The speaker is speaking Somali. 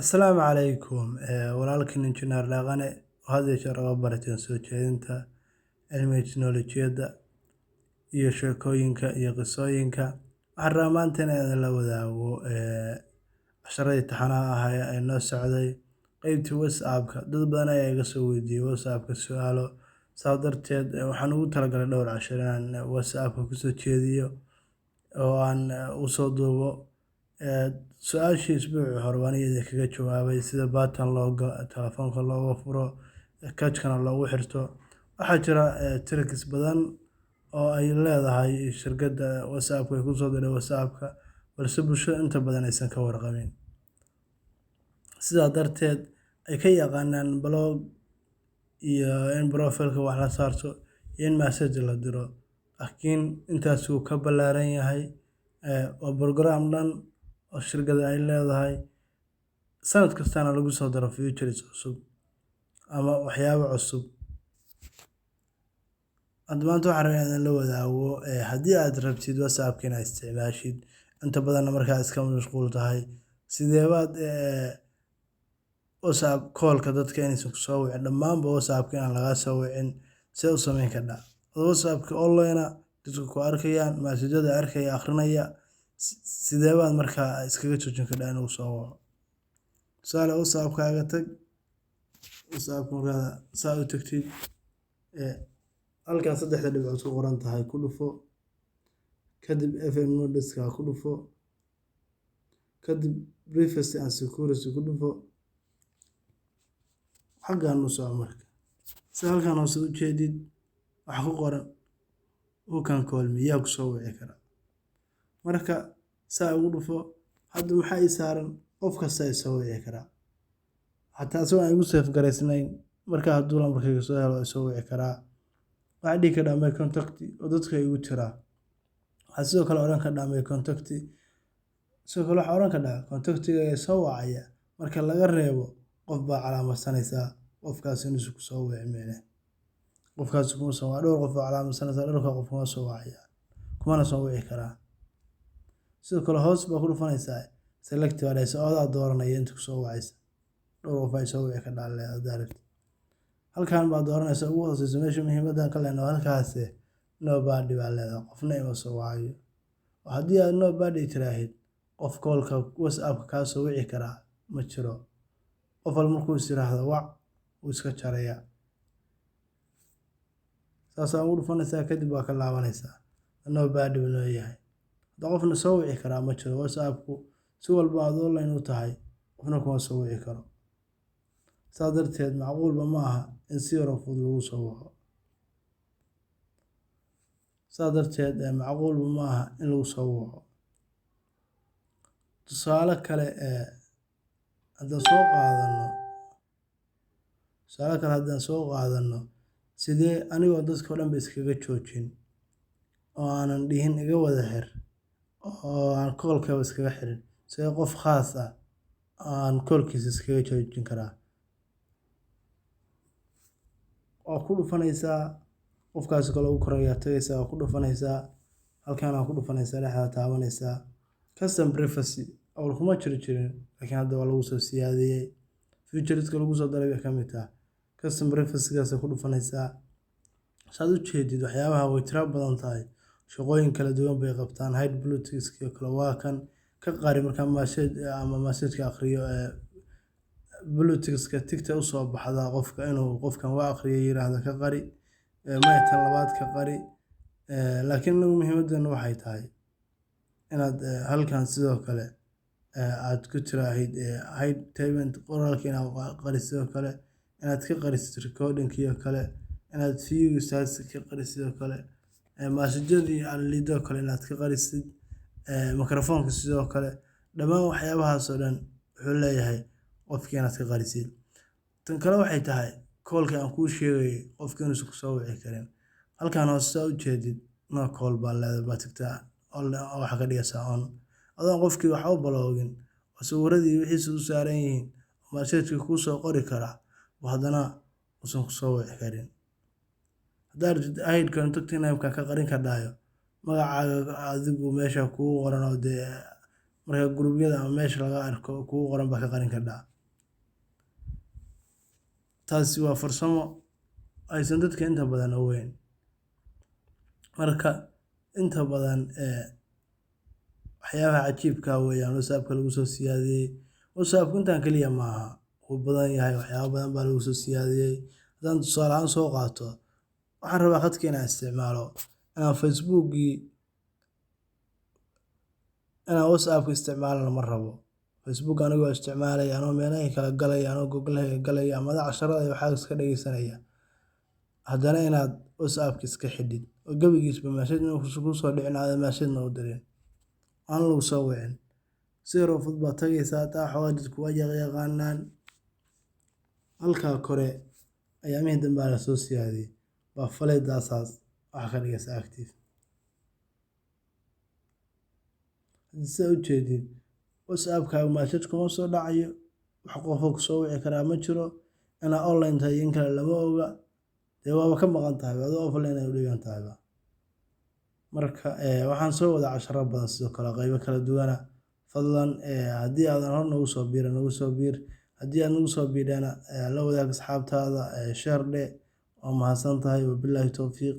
Asalaamu calaykum, walaalkiin Injineer Dhaqane oo had iyo jeer uga barateen soo jeedinta cilmiga tiknoolajiyadda iyo sheekooyinka iyo qisooyinka. Waxaan rabaa maanta inaan idinla wadaago casharadii taxanaha ahaa ee noo socday qeybtii WhatsApp-ka. Dad badan ayaa iga soo weydiiyey WhatsApp-ka su'aalo, saa darteed waxaan ugu talagalay dhowr cashar inaan WhatsApp-ka kusoo jeediyo oo aan usoo duubo. Su-aashii isbuucii hore waan idinkaga jawaabay sida pattern looga telefoonka looga furo, touch-kana loogu xirto. Waxaa jira tricks badan oo ay leedahay shirkadda WhatsApp-ka ay kusoo diray WhatsApp-ka, balse bulshada inta badan aysan ka warqabin. Sidaa darteed ay ka yaqaanaan block iyo in profile-ka wax la saarto iyo in message la diro. Laakiin intaas wuu ka ballaaran yahay. Waa program dhan oo shirkadda ay leedahay. Sanad kastana lagu soo daro features cusub ama waxyaabo cusub. Hadda maanta waxaan rabaa inaan la wadaago, haddii aad rabtid WhatsApp-ka inaad isticmaashid, inta badanna markaa iska mashquul tahay, sidee baad WhatsApp call-ka dadka inaysan ku soo wicin, dhammaanba WhatsApp-ka inaan lagaa soo wicin, see u samayn kartaa? Adoo WhatsApp-ka online ah, dadku ku arkayaan, message-yada arkaya, akhrinaya, sidee baad markaa iskaga joojin kartaa inuu soo waco? Tusaale, WhatsApp-kaaga tag. WhatsApp markaa saa u tagtid, halkan saddexda dhibcood ku qoran tahay ku dhufo. Kadib FM modes-ka ku dhufo. Kadib Privacy and Security ku dhufo. Xaggan u soco marka. Si halkan hoose u jeedid, waxa ku qoran "Who can call me?", yaa ku soo wici kara. Marka saa ugu dhufo. Hadda maxaa ii saaran? Qof kasta i soo wici karaa, xataa asagoo aan igu save garaysnayn. Marka hadduu lambarkayga soo helo, i soo wici karaa. Waxaa dhihi kartaa "My contact" oo dadka igu jiraa. Waxaa sidoo kale odhan kartaa "My contact". Sidoo kale waxaa odhan kartaa contactiga soo wacaya marka laga reebo qof baa calaamadsanaysaa, qofkaas inuusan ku soo wicin. Micne qofkaas kuma soo wac. Dhowr qof baa calaamadsanaysaa, dhowrka qof kuma soo wacaya, kumana soo wici karaa. Sidoo kale hoos baa ku dhufanaysaa, select baa dhahaysa, odaa dooranaya inta kusoo wacaysa. Dhowr qof ay soo wici kardhaa haddaa rabtid. Halkan baa dooranaysa ugu hooseysa. Meesha muhiimaddan ka lehna halkaas. "Nobody" baa leedahay, qofna ima soo wacayo. Haddii aad "nobody" tiraahid, qof callka WhatsApp-ka kaa soo wici karaa ma jiro. Qof walba markuu is yiraahdo "wac", wuu iska jarayaa. Saasaa ugu dhufanaysaa, kadib waa ka laabanaysaa. "Nobody" buu noo yahay. Hadda qofna soo wici karaa ma jiro. WhatsApp-ku si walba aad online u tahay, qofna kuma soo wici karo. Saas darteed macquulba ma aha in si yaroo fudud lagu soo waco. Saas darteed macquulba ma aha in lagu soo waco. Tusaale kale haddaan soo qaadano, tusaale kale haddaan soo qaadano, sidee anigoo dadka oo dhan ba iskaga joojin oo aanan dhihin "iga wada xir" oo aan callkaba iskaga xirin, sidee qof khaas ah aan callkiisa iskaga joojin karaa? Waa ku dhufanaysaa qofkaas kale ugu koreeyaa, tagaysaa, waa ku dhufanaysaa. Halkan aa ku dhufanaysaa, dhexdaa taabanaysaa. Custom privacy awal kuma jiri jirin, laakiin hadda waa lagu soo siyaadiyey. Featureska lagu soo daray bay ka mid tahay. Custom privacy-gaas ku dhufanaysaa. Saad u jeedid, waxyaabaha way tiro badan tahay, shaqooyin kala duwan bay qabtaan. Hide blue ticks oo kale waa kan ka qari markaa message ama message-ka akhriyo blue ticks-ka, tickta usoo baxda qofka inuu qofkan waa akhriyay yiraahdo, ka qari. Maya, tan labaad ka qari. Laakiin anagu muhiimaddeenu waxay tahay inaad halkan sidoo kale aad ku tiraahid hide typing, qoraalka inaad qarisid, sidoo kale inaad ka qarisid recording-kii oo kale, inaad view status ka qarisid, sidoo kale message-yadii lidoo kale inaad ka qarisid, microphone-ka sidoo kale. Dhammaan waxyaabahaas oo dhan wuxuu leeyahay qofkii inaad ka qarisid. Tan kale waxay tahay callka aan kuu sheegayay, qofka inuusan kusoo wici karin. Halkan hoose saa u jeedid, "No call" baa leedahay, baa tagtaa, waxaa ka dhigaysaa on, adoon qofkii wax u blockgin oo sawiradii wixiisa u saaran yihiin, message-ka kuu soo qori karaa, haddana uusan kusoo wici karin. Haddaad rabtid hide contact name-ka ka qarin kardhayo, magacaaga adigu meesha kugu qoran oo dee Marka group-yada ama meesha laga arko kugu qoran baa ka qarin kardhaa. Taasi waa farsamo aysan dadka inta badan ogeyn. Marka inta badan waxyaabaha cajiibka ah weeyaan WhatsApp-ka lagu soo siyaadiyey. WhatsApp-ku intaan kaliya maaha, wuu badan yahay, waxyaabo badan baa lagu soo siyaadiyey. Haddaan tusaale ahaan soo qaato, waxaan rabaa khadka inaan isticmaalo, inaan Facebookii, inaan WhatsApp-ka isticmaalana ma rabo. Facebook anigoo isticmaalaya, anoo meelaha kala galaya, anoo Google galaya, ama casharada iyo waxaa iska dhageysanaya, haddana inaad WhatsApp-ka iska xidhid oo gabigiisba message kuu soo dhicin, aadan message-na u dirin, aan lagu soo wicin. Si yaroo fudud baad tagaysaa. Taa xoogaa dadku waa yaqaanaan. Halkaa kore ayaamihii dambe la soo siyaadiyey baa faleedaasaas waxaa ka dhigaysa active. Hadda sidaa u jeedid, WhatsApp-kaaga message kuma soo dhacayo, wax qofoo ku soo wici karaa ma jiro, inaad online tahay iyo in kale lama oga. Dee waaba ka maqan tahay, adoo offline ay u dhigan tahayba. Marka waxaan soo wadaa casharo badan, sidoo kale qaybo kala duwana. Fadlan haddii aadan hor nagu soo biirin, nagu soo biir. Haddii aad nagu soo biidhana, la wadaag asxaabtaada, share dheh. Waa mahadsan tahay. Wabilaahi towfiiq.